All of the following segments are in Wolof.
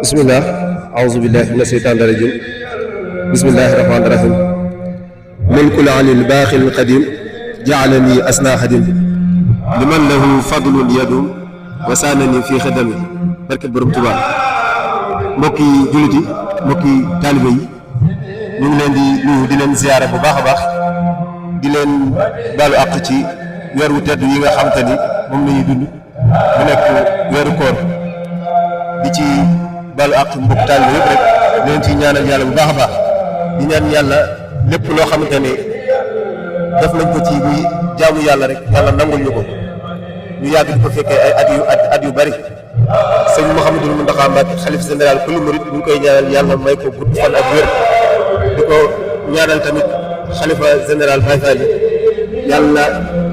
bismillah a'uuzu billahi mina shaytaani rajiim bismillahi rahmaani rahiim mulkul alil baaxil qadim ja'alani asna xadim liman lahu fadlun yadum wa saanani fii xidami barke borom Tuubaa. mbokki jullit yi mbokki taalibe yi ñu ngi leen di nuyu di leen ziyaara bu baax a baax di leen baalu àq ci weer wu tedd yi nga xamante ni moom la ñuy dund mu nekk weeru koor di ci baalu àq mbokk taalibe yëpp rek di leen ci ñaanal yàlla bu baax a baax di ñaan yàlla lépp loo xamante ne def nañ ko ci muy jaamu yàlla rek yàlla nangul ñu ko ñu yàgg di ko fekkee ay at yu bari sëñ Mouhamadou Mountakha Mbacké xalif général kullu murid ñu ngi koy ñaanal yàlla may ko gudd fan ak wér di ko ñaanal tamit xalifa général Baye Fall yàlla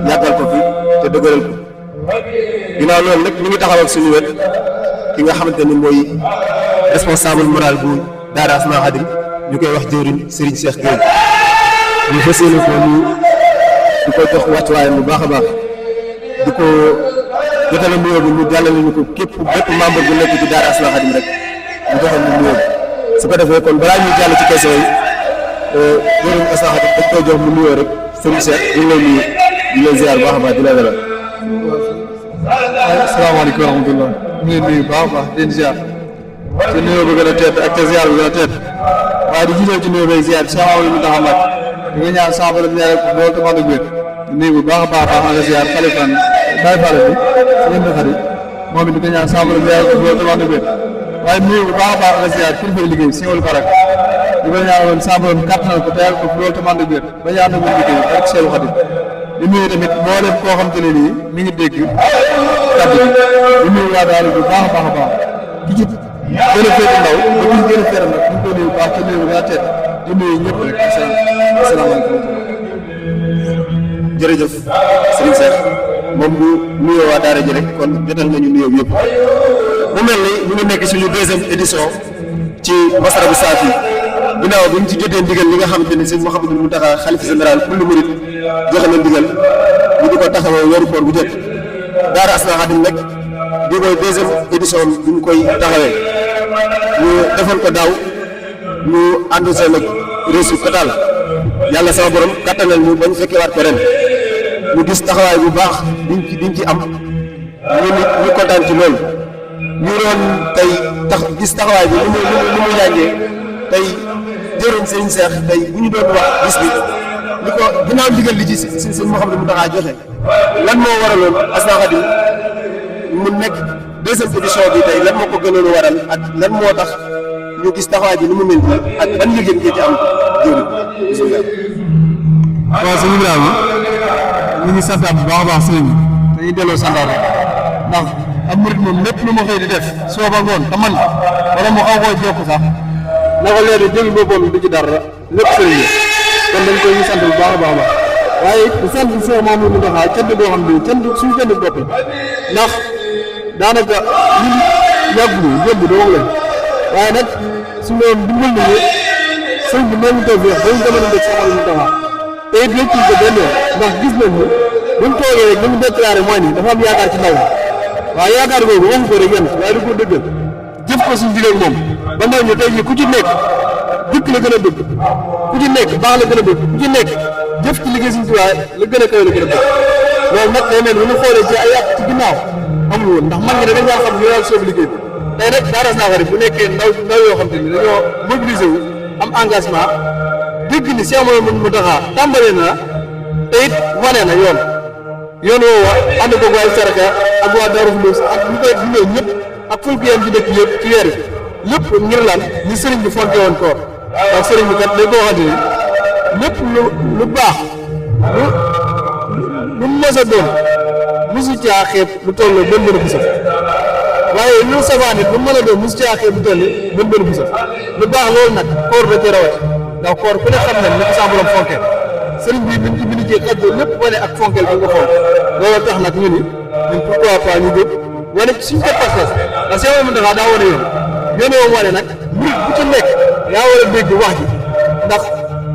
yàggal ko fi te dëgëral ko ginnaaw loolu nag ñu ngi taxaw ak suñu wet ki nga xamante ni mooy responsable moral bu Daara Asna Khadim ñu koy wax jëwriñ Serigne Cheikh Gueye ñu fas yéene ko ñu di ko jox wàccuwaayam bu baax a baax di ko jotale nuyoo bi ñu jàllale ñu ko bépp membre bu nekk ci Daara Asna Khadim rek ñu joxal ñu nuyoo bi su ko defee kon balaa ñuy jàll ci question yi jëwriñ Asna Khadim dañ koy jox mu nuyoo rek Serigne Cheikh ñu ngi lay nuyu di leen ziar bu baax a baax di la dalal. asalaamaaleykum wa rahmatulah ñu ngi leen nuyu baax a baax di leen ziar ci nuyoo bi gën a tedd ak te ziar bi gën a tedd waaye di jiital ci nuyoo bi ziar bi Cheikh Amadou Mountakha Mbacké di nga ñaan saa borom ñaareel ko loolu tamit ak wér nuyu bu baax a baax nga ziar xalifa Baye Fall bi sëñ bi xarit moom it di nga ñaan saa borom ñaareel ko loolu tamit ak wér waaye nuyu bu baax a baax nga ziar kilifa liggéey si wàllu barak di ko ñaanal saa borom kattanal ko teyal ko loolu tamit ak wér ba ñaan na liggéey ak Cheikh Khadim di nuyu tamit mboolem koo xam te ne nii mi ngi dégg kaddu gi di nuyu waa daal bu baax a baax a baax ki ci gën a féete ndaw ba ki gën a féete nag ñu ko nuyu bu baax te nuyu bu baax tedd di nuyu ñëpp rek asalaamaaleykum. jërëjëf Serigne Cheikh moom bu nuyoo waa daara ji rek kon jotal nga ñu nuyoo yëpp mu mel ni ñu ngi nekk suñu deuxième édition ci Masrabu Saafi ginnaaw bi ñu ci jotee ndigal li nga xamante ni sëñ Mouhamadou Mountakha xalif général kullu murid joxe na ndigal ñu di ko taxawoo weeru koor bu jot Daara Asna Khadim nag di koy deuxième édition bi ñu koy taxawee ñu defoon ko daaw ñu ànd seen ak réussite totale yàlla sama borom kattanal ñu bañ fekkee waat ko ren ñu gis taxawaay bu baax biñ ci am ñu kontaan ci loolu ñu doon tey gis taxawaay bi ni mu yàggee tey jëriñ sëñ Cheikh tey bu ñu doon wax gis bi li ko ginnaaw ndigal li ci sëñ Mouhamadou Mountakha joxe lan moo waraloon Asna Khadim mu nekk deuxième édition bi tey lan moo ko gënoon waral ak lan moo tax ñu gis taxawaay bi ni mu mel nii ak ban liggéey nga ci am jëriñ bisimilah. waaw sëñ Ibrahima ñu ngi santaat bu baax a baax sëñ bi dañuy delloo santaat rek ndax am murit moom lépp lu ma xëy di def soo ba ngoon te man wala mu xaw koo jokk sax na ko leer dégg boppam du ci dara lépp sëñ bi kon dañ koy sant bu baax a baax a baax waaye di sant Cheikh Mamadou Mountakha cant boo xam ne cant suñu cant bopp ndax daanaka ñun yàggul yëpp doo leen waaye nag su loolu dimbal nañu sëñ bi noonu toog fi wax dañu demoon dëkk Cheikh Mamadou Mountakha te it lépp ko benn yoon ndax gis nañ ni bu ñu toogee rek li mu déclaré mooy ni dafa am yaakaar ci ndaw mi waaye yaakaar boobu waxu ko rek yéen waaye du ko dëggal jëf ko suñu digal moom ba ndaw ñi tey jii ku ci nekk dëkk la gën a bëgg ku ci nekk baax la gën a bëgg ku ci nekk jëf ci liggéey suñu tuwaay la gën a kawe la gën a bëgg loolu nag day mel ni bu ñu xoolee ci ay yàq ci ginnaaw amul woon ndax mag ñi dañu daan xam ñu daal soobu liggéey bi tey rek Daara Asna Khadim bu nekkee ndaw yoo xam te ni dañoo mobilisé wu am engagement dégg ni Cheikh Mamadou Mountakha tàmbalee na te it wane na yoon woowa ànd ko waa Saraka ak waa Darou Khoudoss ak ñu koy dundee ñëpp ak fulk yam ci dëkk yëpp ci weer bi lépp ngir lan ni sëriñ bi fonke woon koor ndax sëriñ bi kat day ko waxante ni lépp lu baax lu mos a doon mosu caa xeeb lu toll bën bën bu saf waaye lu safaan it lu mën a doon mosu caa xeeb lu toll bën bën bu saf lu baax loolu nag koor da ci rawati ndax koor ku ne xam na ni ko sa borom fonke sëriñ bi biñ ci bind ci xajjo lépp wane ak fonkeel bi nga fonk loolu tax nag ñu ni ñun pourquoi pas ñu jóg wane suñ ko pas-pas ndax Cheikh Mamadou Mountakha daa wane yoon yoon wane nag murit bu ci nekk yaa war a dégg wax ji ndax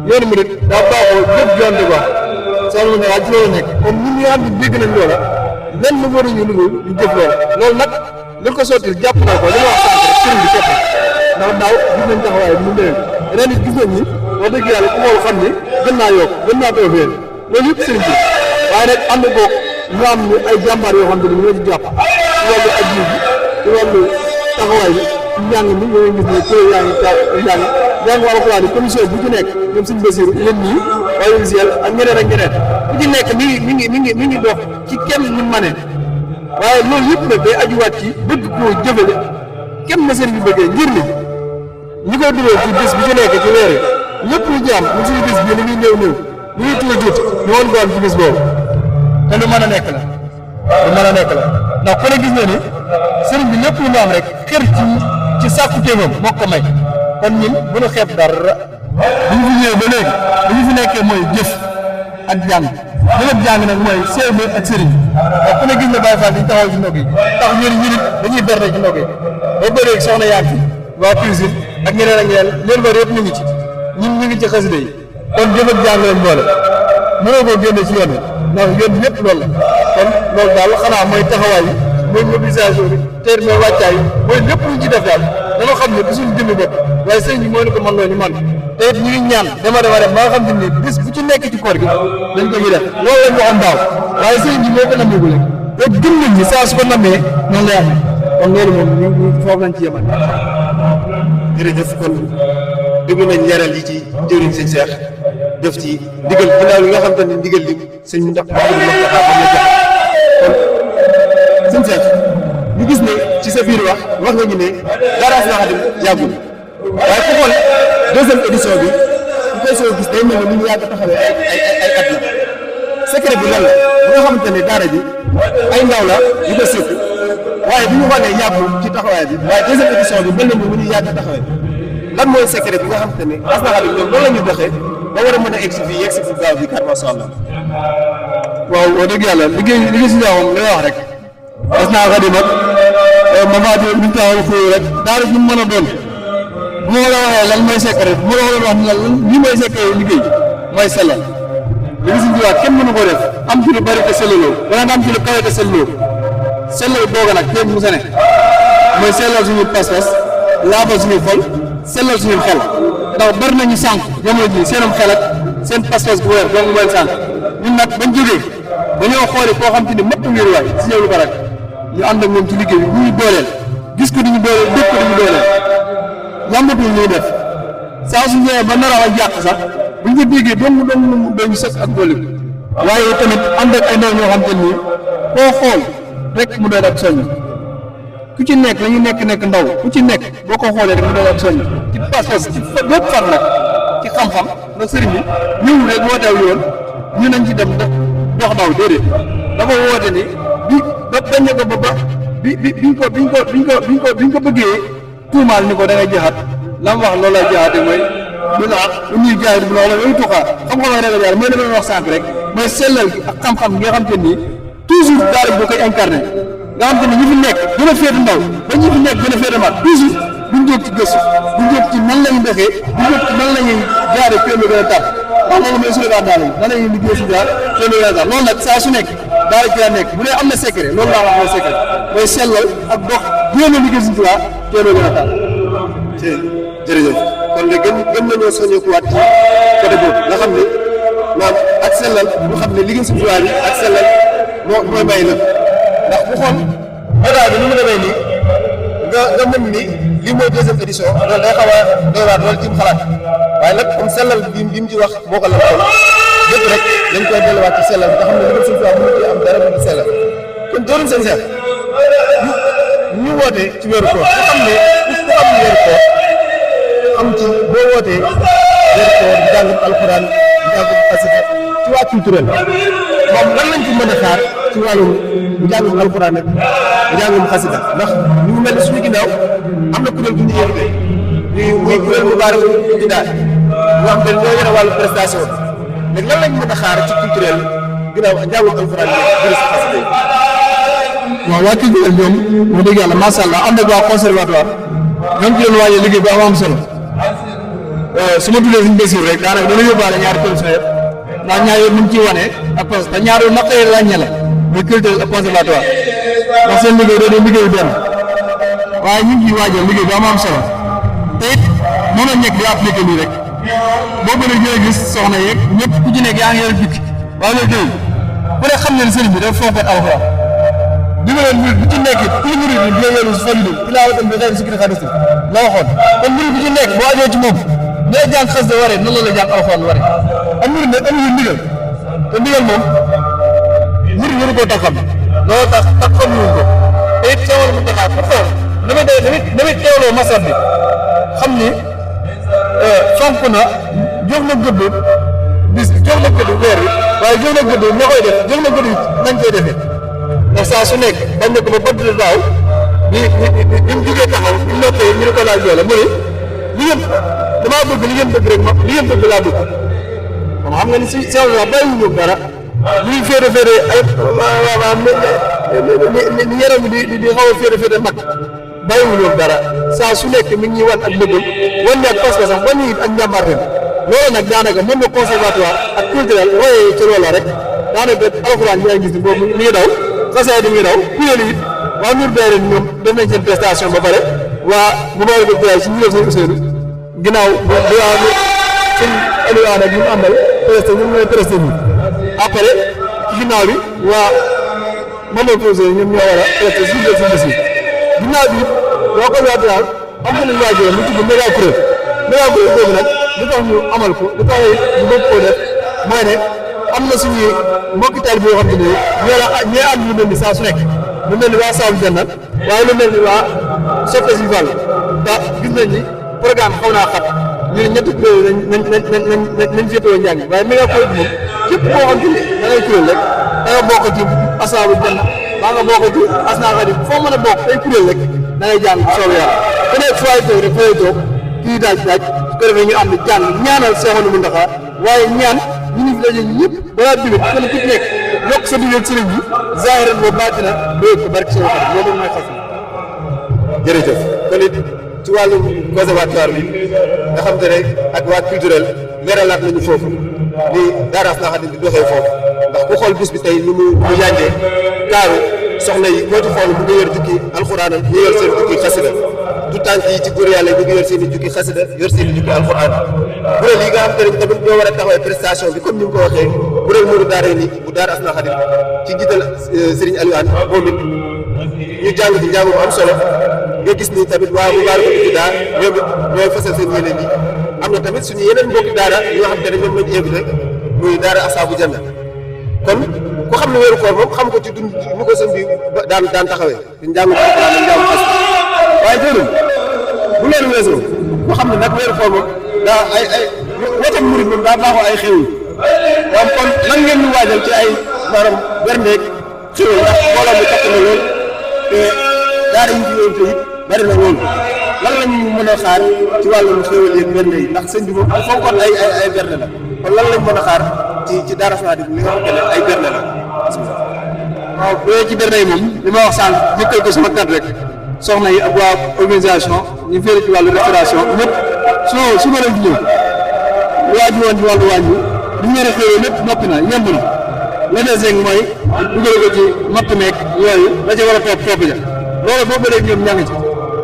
yoonu murit daa baaxoo jëf joon di wax Cheikh Mamadou Mountakha ci loolu nekk kon ñun ñi nga xam ne dégg nañ loola lenn waruñu lu ñu jëf loola loolu nag li ko sotti jàpp na ko li ma wax sànq ndax daaw gis nañ taxawaay bi mu demee ren it gis nañ ni wax dëgg yàlla ku xool xam ni gën naa yokk gën naa taw fee loolu yëpp sëriñ bi waaye nag ànd koog ñu am ni ay jàmbaar yoo xam te ne ñoo ci jàpp ci wàllu ajiw bi ci wàllu taxawaay bi ci njàng mi ñoo ngi gis ne tey yaa ngi njàng alxuraan yi commission bu ci nekk ñoom suñu Basiru yéen ñii waaye UCL ak ñeneen ak ñeneen bu ci nekk mi ngi dox ci kenn ñu mane waaye loolu yëpp nag day ajuwaat ci bëgg koo jëfale kenn na sëriñ bi bëggee ngir ni ñi koy dugal ci bés bi ci nekk ci weer yi lépp lu ci am ñu suñu bés bi li muy néew néew li ñuy tuuti tuuti ñu woon ko am ci bés boobu te lu mën a nekk la ndax ku ne gis na ni sëriñ bi lépp lu mu am rek xër ci sàkku téemam moo ko may kon ñun bu ñu xeeb dara bu ñu fi ñëwee ba léegi bu ñu fi nekkee mooy jëf ak jàng lépp jàng nag mooy CM ak sëriñ ndax ku ne gis na Baye Fall dañu taxaw ci ndog yi tax ñun dañuy berne ci ndog yi ba bëreeg soxna yaa ngi waa cuisine ak ñeneen ak ñeneen leen bari yëpp ñu ngi ci ñun ñu ngi ci xasida yi kon jëf ak jàng leen boole mënoo koo génne ci yoon wi ndax yoon yëpp loolu la kon loolu daal xanaa mooy taxawaay yi mooy mobilisation bi teer mooy wàccaay yi mooy lépp luñ ci def daal dañoo xam ne du suñu jëmmi bopp waaye sëñ bi moo ñu ko mën loo ñu man te it ñu ngi ñaan dema dem ba nga xam ne nii bis bu ci nekk ci koor gi dañ ko ñu def loolu lañ waxoon daaw waaye sëñ bi moo ko nameegu léegi te gëm nañ ni saa su ko namee noonu lay amee kon loolu moom ñu foofu lañ ci yemal. jërëjëf kon dégg nañ leeral yi ci jëriñ sëñ Cheikh def ci ndigal ginnaaw li nga xam te ne ndigal li sëñ mu ndax Mouhamadou Moustapha am na jox kon sëñ Cheikh ñu gis ne ci sa biir wax nga ñu ne daara Asna Khadim yàggul waaye ku xool deuxième édition bi bu koy soo gis day mel ne ñu yàgg taxawee ay at la secret bi lan la bu nga xamante ne daara ji ay ndaw la yu ko sëkk waaye bu ñu xoolee yàggul ci taxawaay bi waaye deuxième édition bi mel na ni mu ñu yàgg taxawee lan mooy secret bi nga xamante ne Asna Khadim ñoom loolu la ñu doxee ba war a mën a egg si fii yegg si fi gaaw bi kat macha allah. waaw wax dëgg yàlla liggéey si ñoom li nga wax rek Asna Khadim nag Mama Diop ñu taxawal foofu rek daara ñu mën a doon bu ma la waxee lan mooy secret bu ma la waxee wax ni lan lii mooy secret liggéey mooy sellal li nga si jiwaat kenn mënu ko def am ci lu bari te sellaloo wala nga am ci lu kawe te sellaloo sellal booga nag kenn mu sa ne mooy sellal suñu pas-pas laabal suñu xol sellal suñu xel ndax bari nañu sànq jamono ji seenam xel ak seen pas-pas bu wér donc mooy sànq ñun nag bañ jógee dañoo xooli koo xam te ni mëpp ngir waay si ñëw lu barak ñu ànd ak moom ci liggéey bi ñuy dooleel gis ko di ñu dooleel dégg ko di ñu dooleel yàmbatul ñuy def saa su ñëwee ba nar a jàq sax buñ ko déggee dong doñu sës ak dolli waaye tamit ànd ak ay ndaw ñoo xam te ni koo xool rek mu doon ak soññ ku ci nekk la ñu nekk ndaw ku ci nekk boo ko xoolee rek mu doon ak soññ ci pas-pas ci bépp far nag ci xam-xam ndax sëriñ bi ñëwul rek wooteew yoon ñu nañ ci dem dox daw déedéet dafa woote ni ba bañ ko ba biñ ko bëggee tuumaal ni ko da ngay jaxat la mu wax loolu la jaxate mooy du laax lu ñuy jaay bu loolu lay tuxaa xam-xam ak ragal yàlla mooy dama wax sànq rek mooy sellal gi ak xam-xam nga xam te nii toujours daara boo koy incarné nga xam te ni ñi fi nekk gën a féete ndaw ba ñi fi nekk gën a féete mag toujours duñ jóg ci gëstu duñ jóg ci nan lañu defee duñ jóg ci nan lañuy jaare kéem gën a tàpp ndax loolu mooy slogan daara yi nan lañuy liggéey si jaar kéem gën a tàpp loolu nag saa su nekk daara ci la nekk bu dee am na secret loolu laa wax mooy secret mooy sellal ak dox jéem a liggéey si jaar kéem gën a tàpp jërëjëf kon de gën nañoo soññeekuwaat ci côté boobu nga xam ne maam ak sellal ñu xam ne liggéey si tubaab bi ak sellal mooy may lépp ndax bu xool état bi ni mu demee nii nga mën ni lii mooy deuxième édition loolu day xaw a doy waar loolu ci mu xalaat waaye nag comme sellal bi mu ci wax moo ko lan kon lépp rek dañ koy delluwaat ci sellal nga xam ne liggéey si tubaab mënu ci am dara mu di sellal kon doorum seen seex ñu woote ci weeru koor nga xam ne ku xam weeru koor am ci boo wootee weeru koor jàngum alxuraan jàngum xasida ci waa culturel moom lan lañ ci mën a xaar ci wàllum njàngum alxuraan ak njàngum xasida ndax ñu ngi mel ni suñu ginnaaw am na kuréel bu ñu invité muy kuréel bu baara ci daal nga xam ne ñoo yore wàllu prestation bi léegi lan lañ mën a xaar ci culturel ginnaaw njàngum alxuraan bi bëri si xasida yi. waaw waa culturel ñoom wax dëgg yàlla macha allah ànd ak waa conservatoire ñoom ci doon waajee liggéey bu am solo su ma tuddee suñu bésir rek daanaka dana yóbbaale ñaari commission yëpp ndax ñaar yooyu ni mu ciy wane ak parce que ñaar yu naqaree ràññee la muy culturel ak conservatoire ndax seen liggéey doo doon liggéeyu benn waaye ñu ngi ciy waajal liggéey bu am solo te it mënoo nekk di appliqué nii rek boo gën a ñëw gis soxna yeeg ñëpp ku ci nekk yaa ngi yor jukki waaye loolu tey bu dee xam ne ne sëriñ bi dafa fonkoon alxuraan bi ma leen murid bu ci nekk it kuy murid bi dina yolu si fajdu tilaawatan bi xayri zikri xadis la waxoon kon murid bu ci nekk boo ajoo ci moom day jàng xas da waree noonu la jàng alxuraan waree am murid nag amuñu ndigal te ndigal moom murid waru koo tax xam loolu tax xam ñu ko te it sewal mu taxaat parce que damay teewloo masab bi xam ni fonk na jox na gëdd bis jox na gëdd weer bi waaye jox na gëdd ña koy def jox na gëdd nañ koy defee ndax saa su nekk bañ na ko ba bëdd daaw bi mu jugee taxaw bi mu noppee ñu ne ko laaj doole mu ne li ngeen damaa bëgg li ngeen bëgg rek ma li ngeen bëgg laa bëgg kon xam nga ni si changement bàyyiwuñu dara luy féere ay ni yaram di xaw a féere mag bàyyiwuñu dara saa su nekk mi ngi ñuy wan ak bëggam wan ne ak pas-pasam wan ne ak njàmbaarteem loolu nag daanaka mën na conservatoire ak culturel waaye ci loolu rek daanaka alxuraan ñi ngi gis ni boobu mi ngi daw xasaay di ngi daw kuréel it waa Nour Daara ñoom def nañ seen prestation ba pare waa bu ma ko si ñu def seen Ousseynou ginnaaw bu waa seen Aliou Ana ak ñu àndal presté ñoom ñooy presté nii après ci ginnaaw bi waa Mamadou Foussé ñoom ñoo war a presté suñu def suñu bés yi ginnaaw bi boo ko waa daal am na lu ñu waajal lu tudd méga kuréel boobu nag li tax ñu amal ko li tax ñu bëgg koo def mooy ne am na suñuy mbokki taalibe boo xam ne ñoo am lu mel ni saa su nekk lu mel ni waa Saabu Jannat waaye lu mel ni waa Soppe si Fall ba gis nañ ni programme xaw naa xat ñu ne ñetti kuréel nañ féetewoo njàng waaye méga kuréel bi moom képp koo xam ne da ngay kuréel rek da nga bokk ci Asaabu Jannat baa nga bokk ci Asnaa Xadim foo mën a bokk ay kuréel rek da ngay jàng soobu yàlla ku nekk fu waay toog rek fa lay toog kii daaj su ko defee ñu am jàng ñaanal Seexul Muntaxa waaye ñaan ñu ngi fi daje ñëpp balaa diwét kenn ku ci nekk yokk sa diwét sëriñ bi zaahiran wa baatina doy ko barke Seexul Xadim loolu mooy xas jërëjëf kon it ci wàllu conservatoire bi nga xam te ne ak waa culturel leeralaat nañu foofu ni Daara Asnaa Xadim di doxee foofu ndax ku xool bis bi tey ni mu yànjee taaru soxna yi koo ci xool mu ngi yor jukki alxuraan ñu yor seen jukki xasida du tànk yi ci góor yàlla yi ñu ngi yor seen i jukki xasida yor seen i jukki alxuraan kuréel yi nga xam te ne tamit ñoo war a taxawee prestation bi comme ni mu ko waxee kuréel Nour Daara ni bu Daara Asnaa Xadim ci njiital Serigne Aliou Anne moom it ñu jàng ci njàng bu am solo nga gis ni tamit waa Moubarakoul Huda ñoom it ñooy fasal seen yéene yi am na tamit suñu yeneen mbokki daara yoo xam te ne ñoom lañu invité muy Daara Asaabu Janna kon ku xam ne weeru koor moom xam ko ci dund ñu ko sën bi daan taxawee ci njàngu alxuraan ak njàngu xas waaye jërëm bu leen weesoo ku xam ne nag weeru koor moom daa ay wotam murid moom daa baaxoo ay xéwal waaw kon lan ngeen ñu waajal ci ay maanaam berndeeg xéwal ndax mbooloo mi takk na lool te daara yi fi yoon te it bari na lool lan lañ mën a xaar ci wàllum xéwal yeeg bernde yi ndax sëñ bi moom fonkoon ay bernde la kon lan lañ mën a xaar ci Daara Asnaa Xadim li nga xamante ne ay bernde la waaw bu dee ci bernde yi moom li ma wax sànq jëkkal ko sama kat rek soxna yi ak waa organisation ñu féere ci wàllu restauration ñëpp su ma leen di ñëw waaju woon ci wàllu waañ bi ñu war a xéwee lépp noppi na yemb na la des rek mooy dugal ko ci matt meeg yooyu la ca war a topp ja loolu boobu léegi ñoom ñaa ngi ci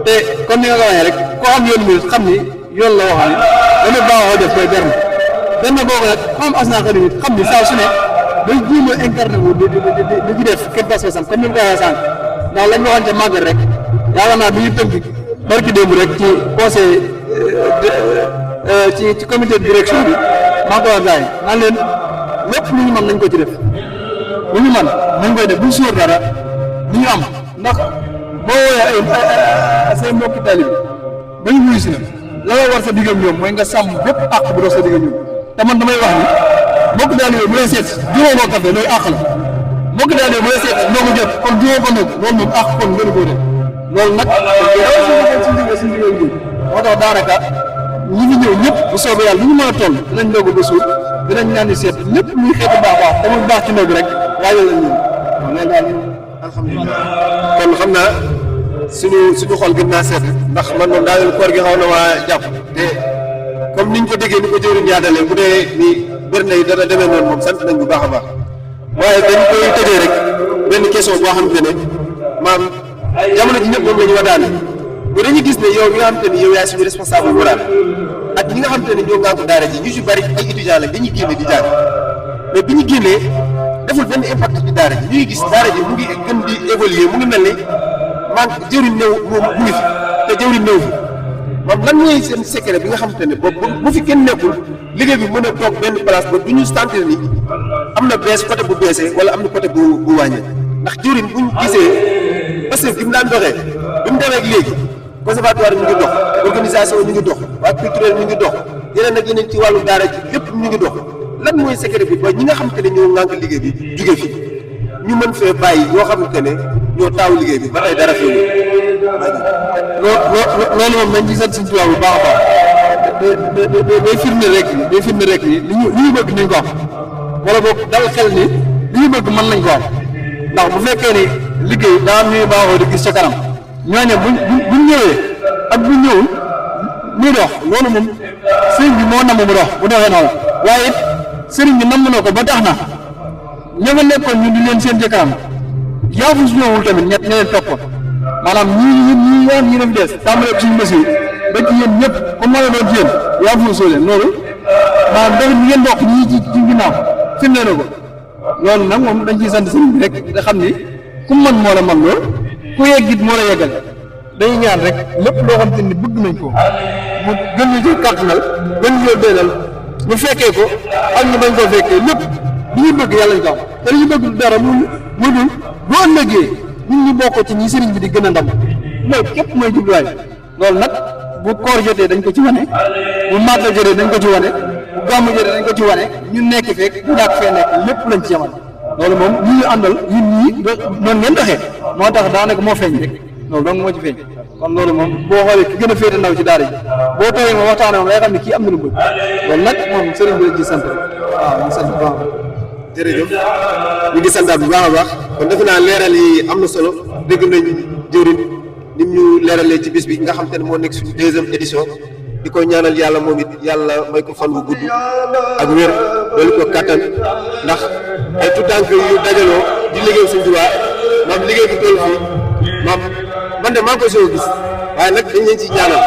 te comme ni nga ko waxee rek koo xam yoon bi xam ni yoon la wax ni dana baaxoo def koy berne benn boobu nag xam Asnaa Xadim it xam ni saa su ne day jéem a incarné wu di ci def kenn pas-pasam comme ni mu ko waxee sànq ndax lañ waxoon ca màggal rek yaakaar naa bi ñu tënk barki démb rek ci conseil ci comité de direction bi maa ko wax gars yi naan leen lépp lu ñu mën nañ ko ci def lu ñu mën nañ koy def bu ñu sóor dara lu ñu am ndax boo woowee ay say mbokki taalibe ba ñu wuyu si na la nga war sa digg ak ñoom mooy nga sàmm bépp àq bu dox sa digg ak ñoom te man damay wax ni mbokki taalibe bu lay seet juróom moo café loolu àq la mbokki taalibe bu lay seet ndoo ko jot kon juróom ko nag loolu moom àq kon ngeen koo def loolu nag suñu digg moo tax daanaka ñi ngi ñëw ñëpp bu soobee yàlla lu ñu mën a toll dinañ doog ba suur dinañ ñaan di seet lépp luy xeetu baax te muy baax ci ndog rek waajal lañ ñëw waaw loolu daal alhamdulilah kon xam naa suñu xol gën naa seet ndax man moom daal koor gi xaw na waa jàpp te comme niñ ko déggee ni ko jëwriñ yaadalee bu dee ni berne yi dana demee noonu moom sant nañ bu baax a baax waaye dañ koy tëjee rek benn question boo xamante ne maam jamono ji ñëpp moom la ñu wadaane bu dañuy gis ne yow mi nga xamante ni yow yaay suñu responsable moral ak ñi nga xamante ne ñoo ngànk daara ji ñu si bari ay étudiants la dañuy génne di jàng mais bi ñu génnee deful benn impact ci daara ji ñu ngi gis daara ji mu ngi gën di évoluer mu ngi mel ni man jëwriñ néew moom mu ngi fi te jëwriñ néew fi moom lan mooy seen secret bi nga xamante ne boobu bu fi kenn nekkul liggéey bi mën a toog benn place ba du ñu sentir ni am na bees côté bu beesee wala am na côté bu wàññee ndax jëwriñ buñ gisee parce que bi mu daan doxee bi mu demee ak léegi conservatoire ñu ngi dox organisation ñu ngi dox waa culturel ñu ngi dox yeneen ak yeneen ci wàllu daara ji lépp ñu ngi dox lan mooy secret bi ba ñi nga xamante ne ñoo ŋànk liggéey bi jóge fi ñu mën fee bàyyi ñoo xamante ne ñoo taaw liggéey bi ba tey dara fii loolu moom dañ ci sant suñu tubaab bu baax a baax day firnde rek ni li ñu bëgg nañ ko am wala boog dal xel ni li ñu bëgg mën nañ ko am ndax bu fekkee ni liggéey daa am ñuy baaxoo di gis ca kanam ñooñu buñ ñëwee ak buñ ñëwul muy dox loolu moom sëriñ bi moo namm mu dox bu doxee noonu waaye it sëriñ bi namm na ko ba tax na ña nga nekkoon ñu di leen seen ca kanam yaafu su ñëwul tamit ñett ñeneen toppoon maanaam ñii yoon ñi def des tàmbale suñu mesure ba ci yéen ñëpp comme moo la doon ci yéen yaafu soo leen loolu maanaam dox ñi ngeen bokk ñii ci ginnaaw firnde na ko loolu nag moom dañ ciy sant sëriñ bi rek da xam ni ku mën moo la mën lool ku yeggit moo la yeggal dañuy ñaan rek lépp loo xam te ni bëgg nañ ko mu gën ñu ci kàttanal gën ñu dooleel ñu fekkee ko ak ñu bañ koo fekkee lépp li ñu bëgg yàlla ñu ko am te li ñu bëgg dara mu dul boo ëllëgee ñun ñu bokk ci ñi sëriñ bi di gën a ndam loolu képp mooy jubluwaay loolu nag bu koor jotee dañ ko ci wane bu màggal jotee dañ ko ci wane bu gàmmu jotee dañ ko ci wane ñu nekk fekk ñu ñàkk fee nekk lépp lañ ci yamal loolu moom ñi ñu àndal ñun ñii noonu ngeen doxee moo tax daanaka moo feeñ rek loolu donc moo ci feeñ kon loolu moom boo xoolee ki gën a féete ndaw ci daara ji boo tooyee moom waxtaanee moom day xam ne kii am na lu bëgg loolu nag moom sëriñ bi la ci sant rek waaw ñu sant bu baax jërëjëf ñu ngi santaat bu baax a baax kon defe naa leeral yi am na solo dégg nañ jëwriñ ni ñu leeralee ci bis bi nga xam te ne moo nekk suñu 2e édition di ko ñaanal yàlla moom it yàlla may ko fan wu gudd ak wér loolu ko kattan ndax ay tuutànk yu dajaloo di liggéey suñu Tuubaa maam liggéey bi toll fii maam man de maa ngi koy soog a gis waaye nag dañ leen ci ñaanal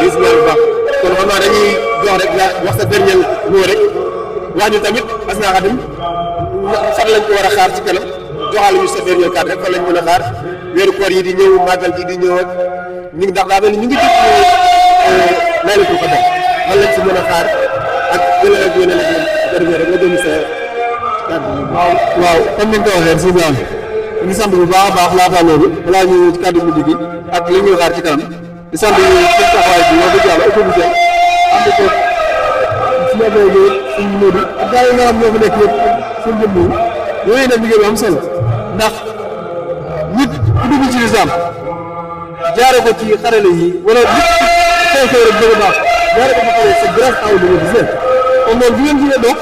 gis ñaan bu baax kon xam naa dañuy jox rek wax sa dernier mot rek wax ñu tamit Asna Khadim fan lañ ko war a xaar ci kanam joxaale ñu sa dernier kàddu rek fan lañ mën a xaar weeru koor yi di ñëw màggal gi di ñëw ak ñu ndax daa mel ni ñu ngi jot Laylatul Qadr fan lañ si mën a xaar ak yeneen ak yeneen ak dernier rek nga jëm sa kàddu. waaw comme ni nga ko waxee si biir ñu ngi sant bu baax a baax laata loolu balaa ñu ci kàddu mujj gi ak li ñuy xaar ci kanam di sant seen taxawaay bi wax dëgg yàlla autorité am na ko suñu affaire yi suñu Modou ak gars yi nga xam ñoo fa nekk yëpp suñu jëm nii yooyu nag liggéey bi am solo ndax nit ku dugg ci lislaam jaare ko ci xarale yi wala nit xew-xew rek bëgg a baax jaare ko fa xale c'est grâce à vous di seen kon loolu bu ngeen ci dox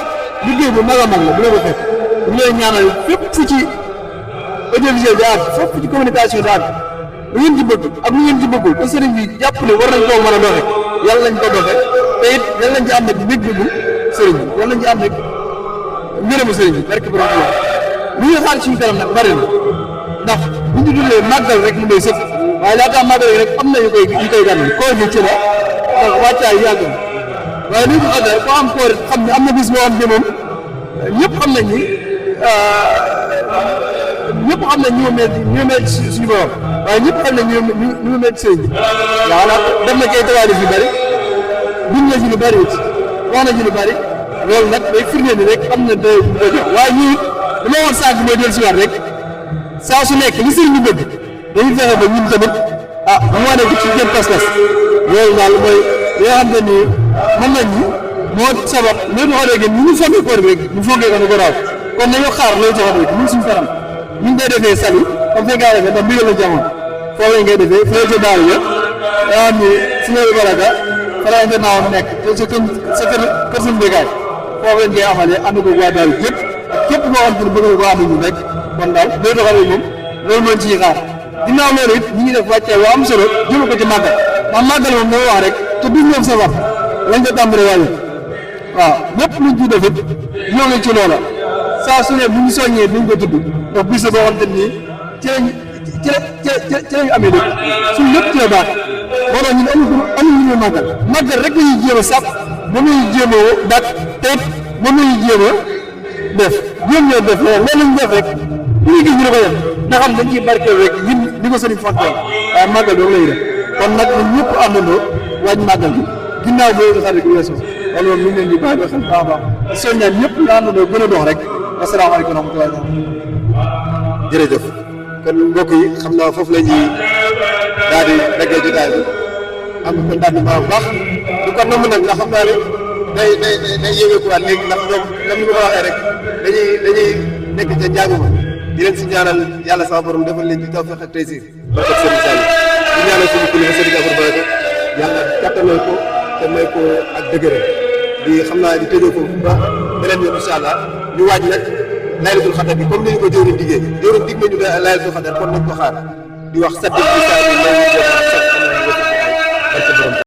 liggéey bu mag a mag la bu la ko fekk ñu leen ñaanal fépp fu ci audiovisuel bi àgg fépp ci communication bi àgg lu ngeen ci bëgg ak lu ngeen ci bëggul te sëriñ bi jàpp ne war nañ koo mën a doxe yàlla nañ ko doxe te it yàlla nañ ci am nag bëgg-bëggu sëriñ bi yàlla nañ ci am nag ngërëmu sëriñ bi barke borom Tuubaa lu ñuy xaar suñu kanam nag bari na ndax bu ñu dullee màggal rek mu doy sëkk waaye laata màggal rek am na yu koy gànnaaw koor gi ci la ndax wàccaay yàgg na waaye li ñu xaar ko am koor xam ne am na bis boo xam ne moom ñëpp xam nañ ni ñëpp xam nañ ñu mel suñu borom waaye ñëpp xam nañ ñu mel sëriñ bi waaw nag def na kay tawaarif yu bëri bind na ci lu bëri it wax na ci lu bëri loolu nag day firnde ni rek am na day jox waaye ñun li ma woon sànq mooy dellu si waat rek saa su nekk li sëriñ bi bëgg dañuy fexe ba ñun tamit mu wane ko ci jëm pas-pas loolu daal mooy li nga xam ne nii mën nañ ñu moo sabab léegi xoolee gi ñu foogee koor bi rek ñu foogee ko nu ko raw kon nañu xaar loolu ci wax rek ñun suñu kanam ñu ngi koy defee sali comme fekk defee ndax ndigal la jamono foofu lañ koy defee fële ca daara ya daa xam ni suñu baraka fa la internat nekk te sa kër suñu béykat foofu lañ koy amalee ànd ko waa daara yëpp ak képp koo xam ne bëgg na ko ànd ñu rek kon daal day doxalee moom loolu mooy ciy xaar ginnaaw loolu it ñu ngi def wàccee waa am solo jëme ko ci màggal ndax màggal moom dama wax rek te duñ ñoom safar lañ ko tàmbalee wàññi waaw lépp luñ ciy def it ñoo ngi ci loola saa su ne bu ñu soññee duñ ko tudd ndax bis la boo xam te nii ci lañu amee lépp suñ lépp ci la baax moo tax ñun amuñu ñu màggal rek la ñuy jéem a sàpp moom la ñuy jéem a dàq te it moom la ñuy jéem a def ñoo def loolu lañ def rek bu ñu gis ñu ne ko def nga xam dañ ciy barkeel rek ñun ni ko sëriñ fonkee waaye màggal doo lay def kon nag ñun ñëpp àndandoo waaj màggal gi ginnaaw boobu nga xam ne du weesu loolu moom ñu ngi leen di bàyyi xel baax a baax soññaan ñëpp la àndandoo gën a dox rek asalaamaaleykum wa rahmatulah. jërëjëf kon mbokk yi xam naa foofu la ñuy daal di reggee jotaay bi am contentement bu baax du ko nomb nag nga xam naa ne day yéegeekuwaat léegi ndax ñoom comme ni ma ko waxee rek dañuy nekk ca njàng ma di leen si ñaanal yàlla sama borom defal leen ci tawfeex ak taysiir barke Serigne Sall di ñaanal suñu kilifa Serigne Abou Baraka yàlla kattanal ko te may ko ak dëgëre di xam naa di tëjoo ko ba beneen yoon incha allah ñu waaj nag laylatul xadar bi comme ni ñu ko jëwriñ diggee jëwriñ dig nañu laylatul xadar kon nañ ko xaar di wax saddi bi saa yi